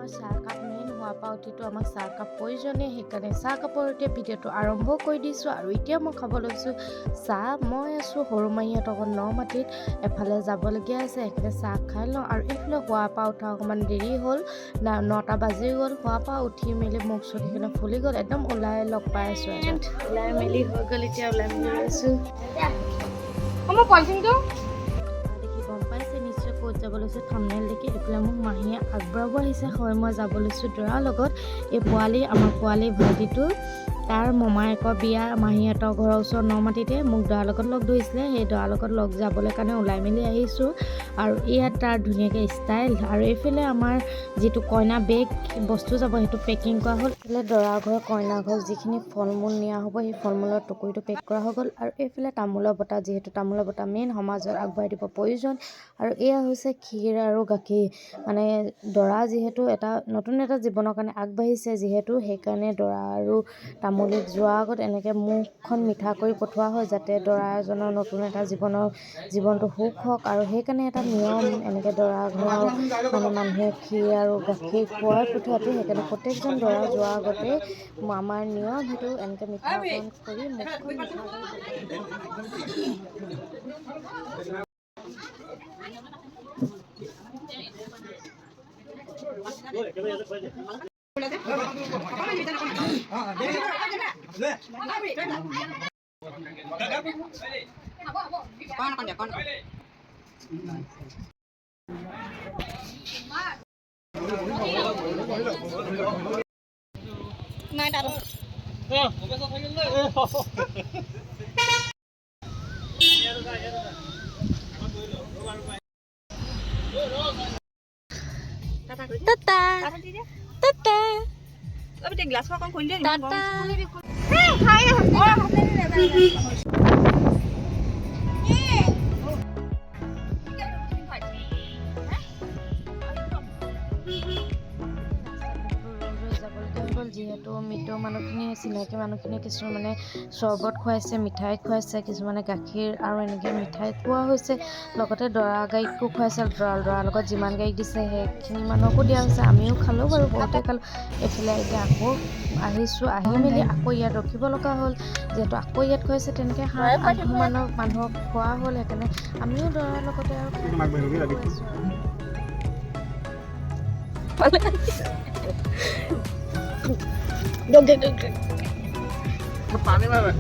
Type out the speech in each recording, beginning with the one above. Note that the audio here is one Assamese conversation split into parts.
আমাৰ চাহকাপ মেইন। হোৱাৰ পৰা উঠিতো আমাক চাহকাপ প্ৰয়োজনেই, সেইকাৰণে চাহকাপৰ এতিয়া ভিডিঅ'টো আৰম্ভ কৰি দিছোঁ। আৰু এতিয়া মই খাব লৈছোঁ চাহ। মই আছোঁ সৰু মাহীহঁতৰ ঘৰত নমাটিত, এফালে যাবলগীয়া আছে, সেইকাৰণে চাহ খাই লওঁ। আৰু এইফালে শোৱাৰ পৰা উঠা অকণমান দেৰি হ'ল না, 9টা বাজি গ'ল। শোৱাৰ পৰা উঠি মেলি মুখ চুখ সেইকাৰণে ফুলি গ'ল একদম। ওলাই লগ পাই আছোঁ, ওলাই মেলি হৈ গ'ল। এতিয়া ওলাই মেলি আছোঁ। মোৰ পলিথিনটো দেখি গম পাইছে নিশ্চয় ক'ত যাব লৈছোঁ থামনেল দেখি। এইফালে মোক মাহীয়ে আগবঢ়াব আহিছে। হয়, মই যাব লৈছোঁ দৰাৰ লগত। এই পোৱালি, আমাৰ পোৱালি ভাইটিটো, তাৰ মমায়েকৰ বিয়া মাহীহঁতৰ ঘৰৰ ওচৰত নমাটিতে। মোক দৰাৰ লগত লগ ধৰিছিলে, সেই দৰাৰ লগত লগ যাবলৈ কাৰণে ওলাই মেলি আহিছোঁ। আৰু ইয়াত তাৰ ধুনীয়াকৈ ষ্টাইল। আৰু এইফালে আমাৰ যিটো কইনা বেগ বস্তু যাব, সেইটো পেকিং কৰা হ'ল। এইফালে দৰা ঘৰ কইনা ঘৰ যিখিনি ফল মূল নিয়া হ'ব, সেই ফল মূলৰ টুকুৰিটো পেক কৰা হৈ গ'ল। আৰু এইফালে তামোলৰ বটা, যিহেতু তামোলৰ বটা মেইন, সমাজত আগবঢ়াই দিব প্ৰয়োজন। আৰু এয়া হৈছে ক্ষীৰ আৰু গাখীৰ। মানে দৰা যিহেতু এটা নতুন এটা জীৱনৰ কাৰণে আগবাঢ়িছে যিহেতু, সেইকাৰণে দৰা আৰু তামুলীক যোৱাৰ আগত এনেকৈ মুখখন মিঠা কৰি পঠোৱা হয়, যাতে দৰা এজনৰ নতুন এটা জীৱনৰ জীৱনটো সুখ হওক। আৰু সেইকাৰণে এটা নিয়ম, এনেকৈ দৰা ঘৰৰ মানে মানুহে ক্ষীৰ আৰু গাখীৰ খুৱাই পঠিওৱাটো। সেইকাৰণে প্ৰত্যেকজন দৰা যোৱাৰ আগতে আমাৰ নিয়ম সেইটো, এনেকৈ মিঠা অকণ কৰি মুখখন মিঠা কৰি পঠিওৱা। নাই তাত। টাটা টাটা। গ্লাছখন অকণ খুলি দিয়ে। টাটা। যাবলগীয়া হৈ গ'ল, যিহেতু মৃত মানুহখিনি, চিনাকি মানুহখিনি কিছুমানে চৰ্বত খুৱাইছে, মিঠাই খুৱাইছে, কিছুমানে গাখীৰ আৰু এনেকৈ মিঠাই খোৱা হৈছে। লগতে দৰা গাড়ীকো খুৱাইছে। দৰাৰ লগত যিমান গাড়ী দিছে, সেইখিনি মানুহকো দিয়া হৈছে। আমিও খালোঁ বাৰু, বহুতে খালোঁ। এইফালে এতিয়া আকৌ আহিছোঁ, আহি মেলি আকৌ ইয়াত ৰখিব লগা হ'ল, যিহেতু আকৌ ইয়াত খুৱাইছে। তেনেকৈ সাত আঠ মানৰ মানুহক খোৱা হ'ল, সেইকাৰণে আমিও দৰাৰ লগতে আৰু খাইছোঁ আৰু। পানী মাৰে।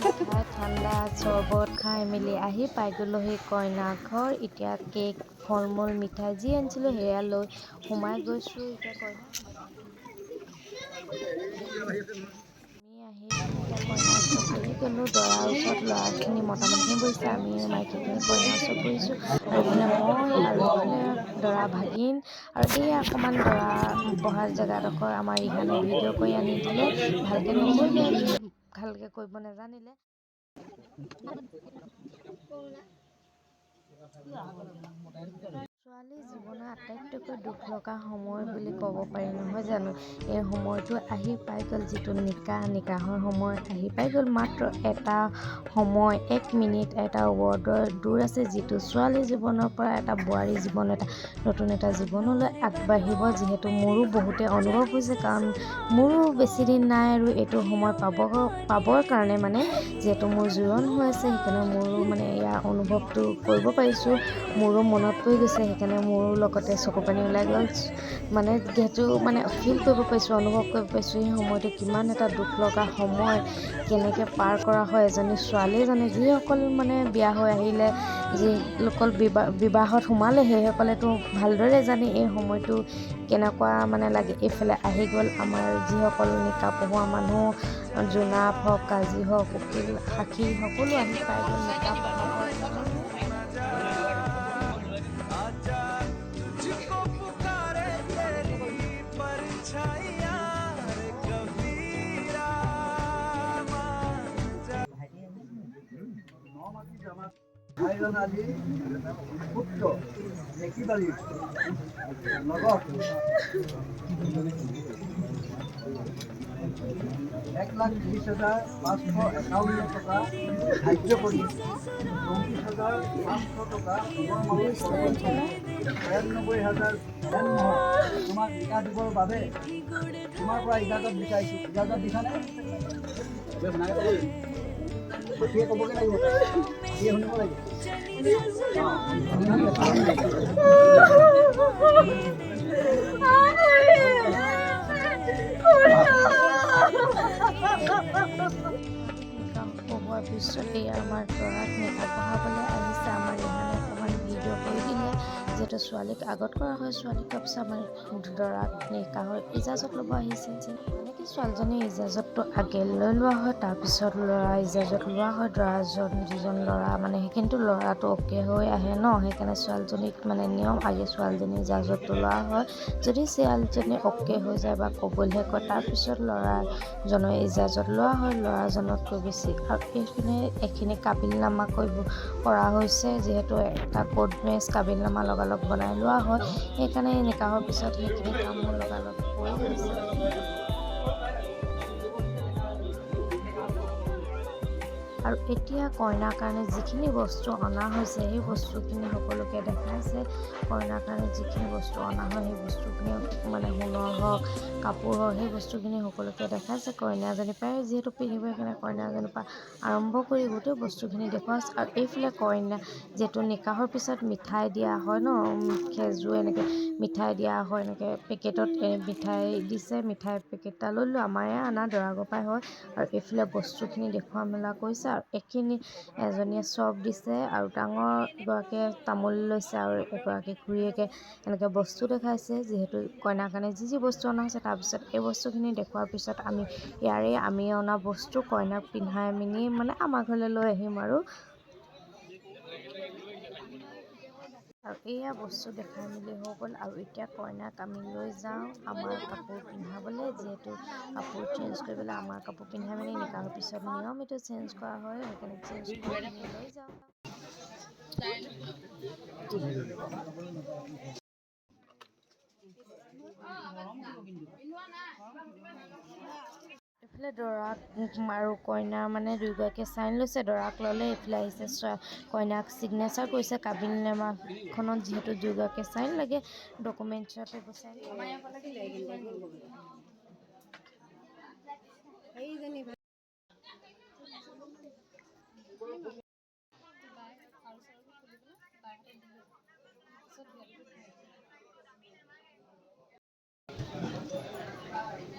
মিঠাই, ঠাণ্ডা চৰ্বত খাই মেলি আহি পাই গ'লোহি কইনা ঘৰ। এতিয়া কেক, ফল মূল, মিঠাই যি আনিছিলোঁ সেয়া লৈ সোমাই গৈছোঁ এতিয়া কইনা। আমি আহি এতিয়া কইনাৰ ওচৰত বহি গ'লোঁ। দৰাৰ ওচৰত ল'ৰাখিনি, মতা মানুহখিনি বহিছে, আমি মাইকীখিনি কইনাৰ ওচৰত বহিছোঁ। আৰু এইফালে মই আৰু এইফালে দৰা ভাগিন। আৰু এই অকণমান দৰা বহা জেগাডোখৰ আমাৰ ৰিহানে ভিডিঅ' কৰি আনি দিলে। ভালকৈ নকৰিলে, সি ভালকৈ কৰিব নাজানিলে। ছোৱালী জীৱনৰ আটাইতকৈ দুখ লগা সময় বুলি ক'ব পাৰি, নহয় জানো? এই সময়টো আহি পাই গ'ল, যিটো নিকাহৰ সময় আহি পাই গ'ল। মাত্ৰ এটা সময়, এক মিনিট, এটা ৱৰ্ডৰ দূৰ আছে, যিটো ছোৱালী জীৱনৰ পৰা এটা বোৱাৰী জীৱন, এটা নতুন এটা জীৱনলৈ আগবাঢ়িব। যিহেতু মোৰো বহুতে অনুভৱ হৈছে, কাৰণ মোৰো বেছিদিন নাই আৰু এইটো সময় পাবৰ কাৰণে। মানে যিহেতু মোৰ জোৰোণ হৈ আছে, সেইকাৰণে মোৰো মানে ইয়াৰ অনুভৱটো কৰিব পাৰিছোঁ। মোৰো মনত পৰি গৈছে, সেইকাৰণে মোৰো লগতে চকু পানী ওলাই গ'ল। মানে যিহেতু মানে ফিল কৰিব পাৰিছোঁ, অনুভৱ কৰিব পাৰিছোঁ, সেই সময়টো কিমান এটা দুখ লগা সময়, কেনেকৈ পাৰ কৰা হয়, এজনী ছোৱালীয়ে জানে। যিসকল মানে বিয়া হৈ আহিলে, যিসকল বিবাহত সোমালে, সেইসকলেতো ভালদৰে জানে এই সময়টো কেনেকুৱা মানে লাগে। এইফালে আহি গ'ল আমাৰ যিসকল নিকা পঢ়োৱা মানুহ, জোনাপ হওক, কাজী হওক, উকিল, সাক্ষী সকলো আহি পাই গ'ল নিকা পঢ়াবৰ কাৰণে। तुझको पुकारे तेरी परछाइयाँ रे कबीरा मान जा। ভাইজন আলী পুত্ৰ নেকিবাৰী লগত। 1,30,551 টকা ধাৰ্য কৰি 34,500 টকা সোণৰ মালত 96,000 দেনমোহৰ তোমাক নিকাহ দিবৰ বাবে তোমাৰ পৰা ইজাজত বিচাৰিছোঁ। ইজাজত দিছানে? সাক্ষীয়ে ক'বগৈ লাগিব, সাক্ষীয়ে শুনিব লাগিব। নিকাহ পঢ়োৱাৰ পিছত এয়া আমাৰ দৰাক নিকাহ পঢ়াবলৈ আহিছে। আমাৰ ৰিহানে অকণমান ভিডিঅ' কৰি দিলে, যিহেতু ছোৱালীক আগত কৰা হয়। ছোৱালীক তাৰপিছত আমাৰ দৰাক নিকাহৰ ইজাজত ল'ব আহিছে। মানে কি, ছোৱালীজনীৰ ইজাজতটো আগে লৈ লোৱা হয়, তাৰপিছত ল'ৰা ইজাজত লোৱা হয়। দৰাজন যিজন ল'ৰা মানে সেইখিনিতো ল'ৰাটো অ'কে হৈ আহে ন, সেইকাৰণে ছোৱালীজনীক মানে নিয়ম আগে ছোৱালীজনীৰ ইজাজতটো লোৱা হয়। যদি ছোৱালীজনী অ'কে হৈ যায় বা কবুলহে কয়, তাৰপিছত ল'ৰাজনৰ ইজাজত লোৱা হয়, ল'ৰাজনতকৈ বেছি। আৰু এইখিনি এইখিনি কাবিলনামা কৰিব কৰা হৈছে, যিহেতু এটা কোৰ্ট মেৰেজ কাবিলনামা লগালগ বনাই লোৱা হয়, সেইকাৰণে নিকাহৰ পিছত সেইখিনি কামো লগালগ কৰি লৈছে। আৰু এতিয়া কইনাৰ কাৰণে যিখিনি বস্তু অনা হৈছে, সেই বস্তুখিনি সকলোকে দেখাইছে। কইনাৰ কাৰণে যিখিনি বস্তু অনা হয়, সেই বস্তুখিনি মানে সোণৰ হওক, কাপোৰ হওক, সেই বস্তুখিনি সকলোকে দেখাইছে। কইনাজনীৰ পৰাই যিহেতু পিন্ধিব, সেইকাৰণে কইনাজনীৰ পৰা আৰম্ভ কৰি গোটেই বস্তুখিনি দেখুওৱা হৈছে। আৰু এইফালে কইনা যিহেতু নিকাহৰ পিছত মিঠাই দিয়া হয় ন, খেজুৰ এনেকৈ মিঠাই দিয়া হয়, এনেকৈ পেকেটত মিঠাই দিছে। মিঠাই পেকেট এটা লৈ ল'লোঁ, আমাৰে আনা, দৰা ঘৰৰ পৰাই হয়। আৰু এইফালে বস্তুখিনি দেখুওৱা মেলা কৰিছে। আৰু এইখিনি এজনীয়ে চপ দিছে আৰু ডাঙৰ এগৰাকীয়ে তামোল লৈছে আৰু এগৰাকী খুৰীয়েকে এনেকৈ বস্তু দেখাইছে, যিহেতু কইনাৰ কাৰণে যি যি বস্তু অনা হৈছে। তাৰপিছত এই বস্তুখিনি দেখুওৱাৰ পিছত আমি ইয়াৰে আমি অনা বস্তু কইনাক পিন্ধাই মেলি মানে আমাৰ ঘৰলৈ লৈ আহিম। আৰু আৰু এয়া বস্তু দেখাই মেলি হৈ গ'ল। আৰু এতিয়া কইনাক আমি লৈ যাওঁ আমাৰ কাপোৰ পিন্ধাবলৈ, যিহেতু কাপোৰ চেঞ্জ কৰিবলৈ আমাৰ কাপোৰ পিন্ধাই মেলি নিকাহৰ পিছত নিয়ম এইটো চেঞ্জ কৰা হয়, সেইকাৰণে চেঞ্জ কৰি পিনি লৈ যাওঁ। এইফালে দৰাক আৰু কইনা মানে দুয়োগৰাকীয়ে চাইন লৈছে। দৰাক ল'লে, এইফালে আহিছে কইনাক চিগনেচাৰ কৰিছে। কাবিলনামাখনত যিহেতু দুয়োগৰাকীয়ে চাইন লাগে, ডকুমেণ্টছত এইবোৰ চাইন।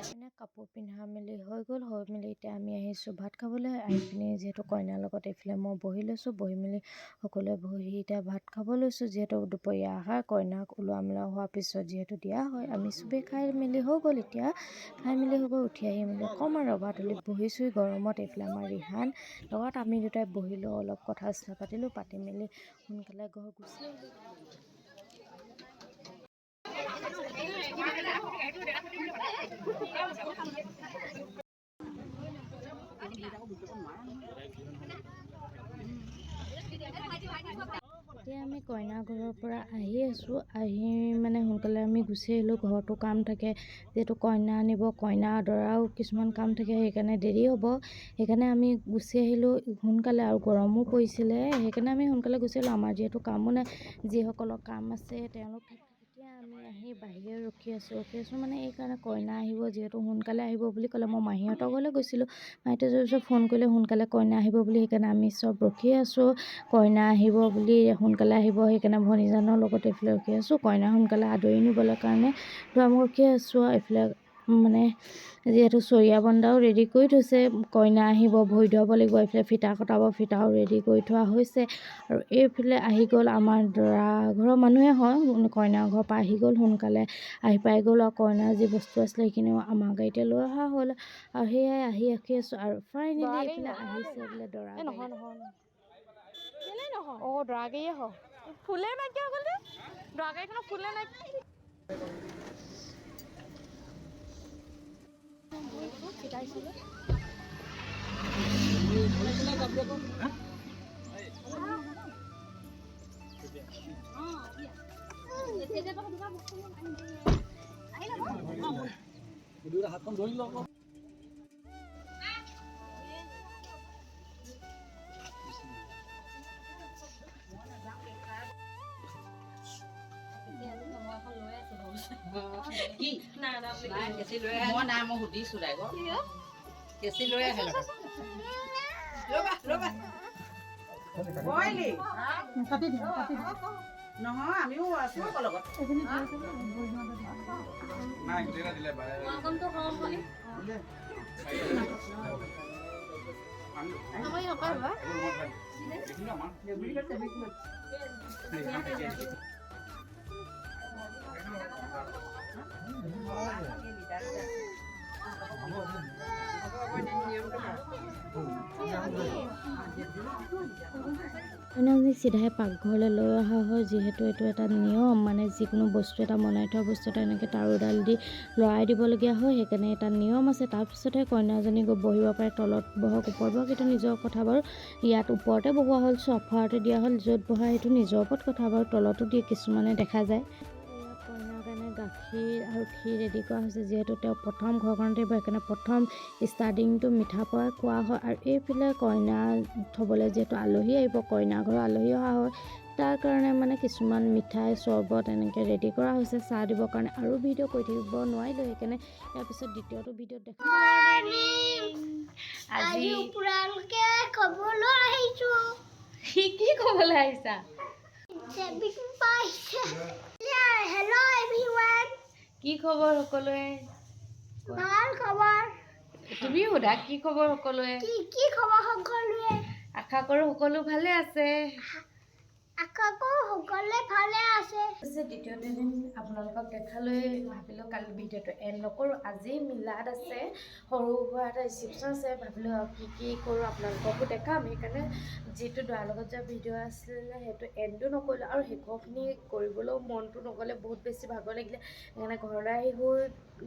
কইনাক কাপোৰ পিন্ধা মেলি হৈ গ'ল। হৈ মেলি এতিয়া আমি আহিছোঁ ভাত খাবলৈ। আহি পিনি যিহেতু কইনাৰ লগত এইফালে মই বহি লৈছোঁ, বহি মেলি সকলোৱে বহি এতিয়া ভাত খাব লৈছোঁ। যিহেতু দুপৰীয়া আহাৰ কইনাক ওলোৱা মেলা হোৱাৰ পিছত যিহেতু দিয়া হয়, আমি চবেই খাই মেলি হৈ গ'ল। এতিয়া খাই মেলি হৈ গ'ল, উঠি আহি মেলি অকণমান ৰভা তলিত বহিছোঁহি গৰমত। এইফালে আমাৰ ৰিহান লগত আমি দুটাই বহিলোঁ, অলপ কথা চথা পাতিলোঁ, পাতি মেলি সোনকালে ঘৰ গুচি আহিলোঁ। এতিয়া আমি কইনা ঘৰৰ পৰা আহি আছোঁ। আহি মানে সোনকালে আমি গুচি আহিলোঁ, ঘৰতো কাম থাকে, যিহেতু কইনা আনিব, কইনা দৰাও কিছুমান কাম থাকে, সেইকাৰণে দেৰি হ'ব, সেইকাৰণে আমি গুচি আহিলোঁ সোনকালে। আৰু গৰমো পৰিছিলে, সেইকাৰণে আমি সোনকালে গুচি আহিলোঁ। আমাৰ যিহেতু কামো নাই, যিসকলৰ কাম আছে তেওঁলোক। এতিয়া আমি আহি বাহিৰত ৰখি আছোঁ, ৰখি আছোঁ মানে এইকাৰণে কইনা আহিব যিহেতু সোনকালে আহিব বুলি ক'লে। মই মাহীহঁতৰ ঘৰলৈ গৈছিলোঁ, মাহীহঁতে যোৱাৰ পিছত ফোন কৰিলে সোনকালে কইনা আহিব বুলি, সেইকাৰণে আমি চব ৰখি আছোঁ কইনা আহিব বুলি, সোনকালে আহিব, সেইকাৰণে ভনীজানৰ লগত এইফালে ৰখি আছোঁ কইনা সোনকালে আদৰি নিবলৈ কাৰণে দুৱাৰমুখত ৰখি আছোঁ। এইফালে মানে যিহেতু চৰিয়া বন্দাও ৰেডি কৰি থৈছে, কইনা আহিব ভৰি ধুৱাব লাগিব, এইফালে ফিটা কটাব, ফিটাও ৰেডি কৰি থোৱা হৈছে। আৰু এইফালে আহি গ'ল আমাৰ দৰা ঘৰৰ মানুহে হয়, কইনা ঘৰৰ পৰা আহি গ'ল, সোনকালে আহি পাই গ'ল। আৰু কইনাৰ যি বস্তু আছিলে সেইখিনিও আমাৰ গাড়ীতে লৈ অহা হ'ল। আৰু সেয়াই আহি ৰখি আছোঁ। আৰু ফাইনেলি এইফালে আহিছে বোলে দৰা। নহয় নহয়, অঁ, দৰা গাড়ীয়ে হয়, ফুলে নাইকিয়া হৈ গ'ল যে দৰা গাড়ীখনৰ ফুলে নাইকিয়া। হাতখন ধৰি লওক। মই নাই, মই সুধিছো তাইক। কেঁচি লৈ আহে লগত। ৰ'বা ৰ'বা। বইলি নহয়, আমিও আছো আকৌ লগত। নাই, গোটেইকেইটা দিলে বাৰে। কইনাজনীক চিধাই পাকঘৰলৈ লৈ অহা হয়, যিহেতু এইটো এটা নিয়ম। মানে যিকোনো বস্তু এটা, বনাই থোৱা বস্তু এটা এনেকৈ তাৰুডাল দি লৰাই দিবলগীয়া হয়, সেইকাৰণে এটা নিয়ম আছে। তাৰপিছতহে কইনাজনী গৈ বহিব পাৰে। তলত বহক, ওপৰত বহক, সেইটো নিজৰ কথা বাৰু। ইয়াত ওপৰতে বহোৱা হ'ল, চফাৰতে দিয়া হ'ল। য'ত বহা সেইটো নিজৰ ওপৰত কথা বাৰু। তলতো দিয়ে কিছুমানে, দেখা যায়। কইনাৰ কাৰণে গাখীৰ আৰু ক্ষীৰ ৰেডি কৰা হৈছে, যিহেতু তেওঁ প্ৰথম ঘৰখনতে আহিব, সেইকাৰণে প্ৰথম ষ্টাৰ্টিংটো মিঠা পৰাই খোৱা হয়। আৰু এইফালে কইনা থ'বলৈ যিহেতু আলহী আহিব, কইনা ঘৰৰ আলহী অহা হয়, তাৰ কাৰণে মানে কিছুমান মিঠাই, চৰ্বত এনেকৈ ৰেডি কৰা হৈছে চাহ দিবৰ কাৰণে। আৰু ভিডিঅ' কৰি থাকিব নোৱাৰিলোঁ, সেইকাৰণে ইয়াৰ পিছত দ্বিতীয়টো ভিডিঅ'ত দেখা। আজি আপোনালোকে ক'বলৈ আহিছো। কি ক'বলৈ আহিছা? পাইছে। Hello everyone. কি খবৰ সকলোৱে? ভাল খবৰ। তুমি সোধা, কি খবৰ সকলোৱে? কি কি খবৰ সকলোৱে? আশা কৰোঁ সকলো ভালে আছে। আশা কৰোঁ সকলোৱে ভালে আছে। দ্বিতীয় দিন আপোনালোকক দেখালৈ ভাবিলোঁ কালি ভিডিঅ'টো এণ্ড নকৰোঁ। আজি মিলাদ আছে, সৰু সুৰা এটা ৰিচিপশ্যন আছে। ভাবিলোঁ আৰু কি কি কৰোঁ আপোনালোককো দেখাম। সেইকাৰণে যিটো দৰাৰ লগত যোৱা ভিডিঅ' আছিলে, সেইটো এণ্ডো নকৰিলোঁ আৰু শেষৰখিনি কৰিবলৈও মনটো নগ'লে, বহুত বেছি ভাগৰ লাগিলে। সেইকাৰণে ঘৰলৈ আহি শুই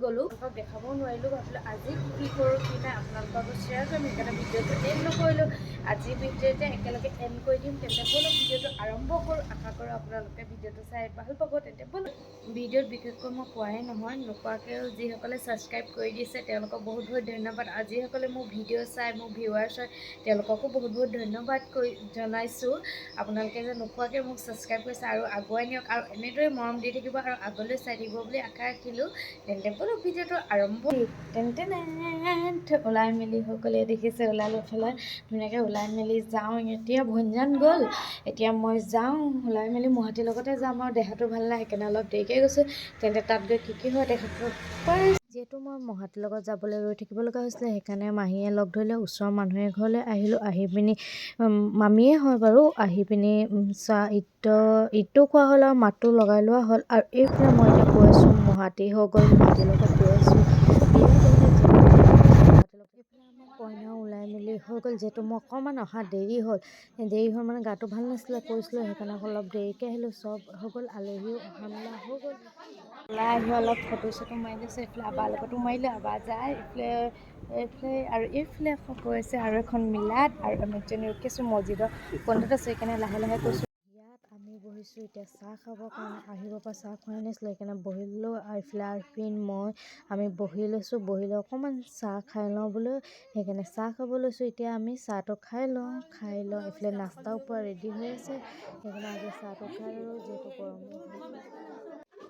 গ'লোঁ, আপোনালোকক দেখাবও নোৱাৰিলোঁ। ভাবিলোঁ আজি কি কৰোঁ কি নাই আপোনালোককো শ্বেয়াৰ কৰিম, সেইকাৰণে ভিডিঅ'টো এণ্ড নকৰিলোঁ। আজি ভিডিঅ'তে একেলগে এণ্ড কৰি দিম। তেন্তে ব'লক, ভিডিঅ'টো আৰম্ভ কৰোঁ। আশা কৰোঁ আপোনালোকে ভিডিঅ'টো চাই ভাল পাব। তেন্তে ব'লক। ভিডিঅ'ত বিশেষকৈ মই কোৱাই নহয়, নোকোৱাকৈও যিসকলে ছাবস্ক্ৰাইব কৰি দিছে, তেওঁলোকক বহুত বহুত ধন্যবাদ। আৰু যিসকলে মোৰ ভিডিঅ' চাই, মোৰ ভিউৱাৰ্ছ হয়, তেওঁলোককো বহুত বহুত ধন্যবাদ কৰি জনাইছোঁ। আপোনালোকে যে নোকোৱাকৈ মোক ছাবস্ক্ৰাইব কৰিছে, আৰু আগুৱাই নিয়ক আৰু এনেদৰে মৰম দি থাকিব আৰু আগলৈ চাই থাকিব বুলি আশা ৰাখিলোঁ। তেন্তে ব'লক, ভিডিঅ'টো আৰম্ভ। তেন্তে ওলাই মেলি সকলোৱে দেখিছে, ওলালোঁ পেলাই ধুনীয়াকৈ ওলাই মেলি যাওঁ। এতিয়া ভঞ্জান গ'ল, এতিয়া মই যাওঁ ওলাই মেলি। মহাতীৰ লগতে যাম আৰু দেহাটো ভাল নাই, সেইকাৰণে অলপ দেৰিকৈ গৈছোঁ। তেন্তে তাত গৈ কি কি হয় দেখাব পাৰিছোঁ। যিহেতু মই মহাতীৰ লগত যাবলৈ ৰৈ থাকিব লগা হৈছিলে, সেইকাৰণে মাহীয়ে লগ ধৰিলে। ওচৰৰ মানুহ এঘৰলৈ আহিলোঁ। আহি পিনি, মামীয়ে হয় বাৰু, আহি পিনি চাহ ইটো খোৱা হ'ল আৰু মাতটো লগাই লোৱা হ'ল। আৰু এইফালে মই এতিয়া গৈ আছোঁ, মহাতী হৈ গ'ল, মহাতীৰ লগত গৈ আছোঁ। কইনাও ওলাই মেলি হৈ গ'ল। যিহেতু মই অকণমান অহা দেৰি হ'ল, দেৰি হ'ল মানে গাটো ভাল নাছিলে কৈছিলোঁ, সেইকাৰণে অলপ দেৰিকৈ আহিলোঁ। চব হৈ গ'ল, আলহীও অহা মেলা হৈ গ'ল। ওলাই আহি অলপ ফটো চটো মাৰি লৈছোঁ। এইফালে আবাৰ লগতো মাৰিলোঁ, আবা যায় এইফালে এইফালে আৰু এইফালে এখন গৈ আছে আৰু এখন মিলাদ। আৰু আমি একজনী ৰখিছোঁ, মছজিদৰ কোনটোত আছোঁ, সেইকাৰণে লাহে লাহে গৈছোঁ। ইয়াত আমি বহিছোঁ এতিয়া চাহ খাবৰ কাৰণে। আহিব পৰা চাহ খোৱাই নাছিলোঁ, সেইকাৰণে বহিলোঁ। আৰু এইফালে আৰফিন, মই, আমি বহি লৈছোঁ। বহি লৈ অকণমান চাহ খাই লওঁ বোলো, সেইকাৰণে চাহ খাব লৈছোঁ। এতিয়া আমি চাহটো খাই লওঁ, খাই লওঁ। এইফালে নাস্তাও পূৰা ৰেডি হৈ আছে, সেইকাৰণে আগে চাহটো খাই ল'লোঁ, যিহেতু গৰম।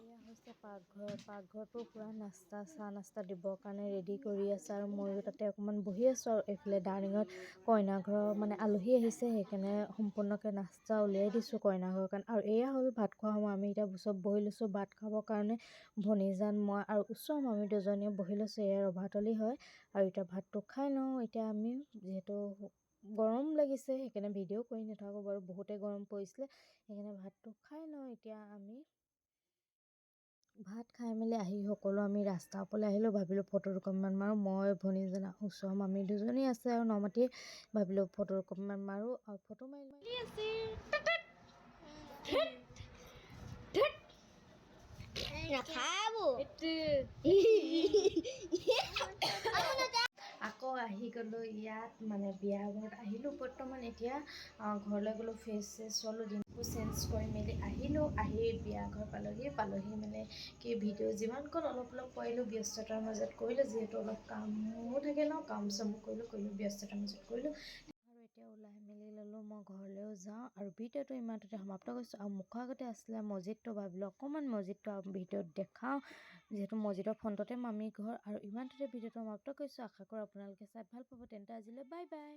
এয়া হৈছে পাকঘৰ। পাকঘৰটো পূৰা নাস্তা, চাহ নাস্তা দিবৰ কাৰণে ৰেডি কৰি আছে আৰু ময়ো তাতে অকণমান বহি আছোঁ। আৰু এইফালে ডাইনিঙত কইনা ঘৰৰ মানে আলহী আহিছে, সেইকাৰণে সম্পূৰ্ণকৈ নাস্তা উলিয়াই দিছোঁ কইনা ঘৰৰ কাৰণে। আৰু এয়া হ'ল ভাত খোৱা সময়। আমি এতিয়া চব বহি লৈছোঁ ভাত খাবৰ কাৰণে। ভনীজান, মই আৰু ওচৰৰ মামী দুজনীয়ে বহি লৈছোঁ। এয়া ৰভাতলি হয় আৰু এতিয়া ভাতটো খাই লওঁ এতিয়া আমি। যিহেতু গৰম লাগিছে, সেইকাৰণে ভিডিঅ' কৰি নাথাকোঁ বাৰু। বহুতেই গৰম পৰিছিলে, সেইকাৰণে ভাতটো খাই লওঁ এতিয়া আমি। ভাত খাই মেলি আহি সকলো আমি ৰাস্তাৰ ওপৰলৈ আহিলোঁ। ভাবিলোঁ ফটো দুকপিমান মাৰোঁ। মই, ভনীজনা, ওচৰৰ মামী দুজনী আছে আৰু নমাতি, ভাবিলোঁ ফটো দুকপিমান মাৰোঁ আৰু ফটো মাৰিলোঁ। নাখাব। আকৌ আহি গ'লোঁ ইয়াত, মানে বিয়া ঘৰত আহিলোঁ বৰ্তমান। এতিয়া ঘৰলৈ গ'লোঁ, ফ্ৰেছ চেছ হ'লোঁ, দিনটো চেঞ্জ কৰি মেলি আহিলোঁ। আহি বিয়া ঘৰ পালোহি। পালোহি মানে কি, ভিডিঅ' যিমানকণ অলপ অলপ পাৰিলোঁ ব্যস্ততাৰ মাজত কৰিলোঁ, যিহেতু অলপ কামো থাকে ন, কাম চামো কৰিলোঁ কৰিলোঁ ব্যস্ততাৰ মাজত কৰিলোঁ। আৰু এতিয়া ওলাই মেলি ল'লোঁ। মই ঘৰলৈও যাওঁ আৰু ভিডিঅ'টো ইমানটোতে সমাপ্ত কৰিছোঁ। আৰু মুখৰ আগতে আছিলে মছজিদটো, ভাবিলোঁ অকণমান মছজিদটো ভিডিঅ'ত দেখাওঁ, যিহেতু মছজিদৰ ফ্ৰণ্টতে মামীৰ ঘৰ। আৰু ইমানটোতে ভিডিঅ'টো সমাপ্ত কৰিছোঁ। আশা কৰোঁ আপোনালোকে চাই ভাল পাব। তেন্তে আজিলৈ বাই বাই।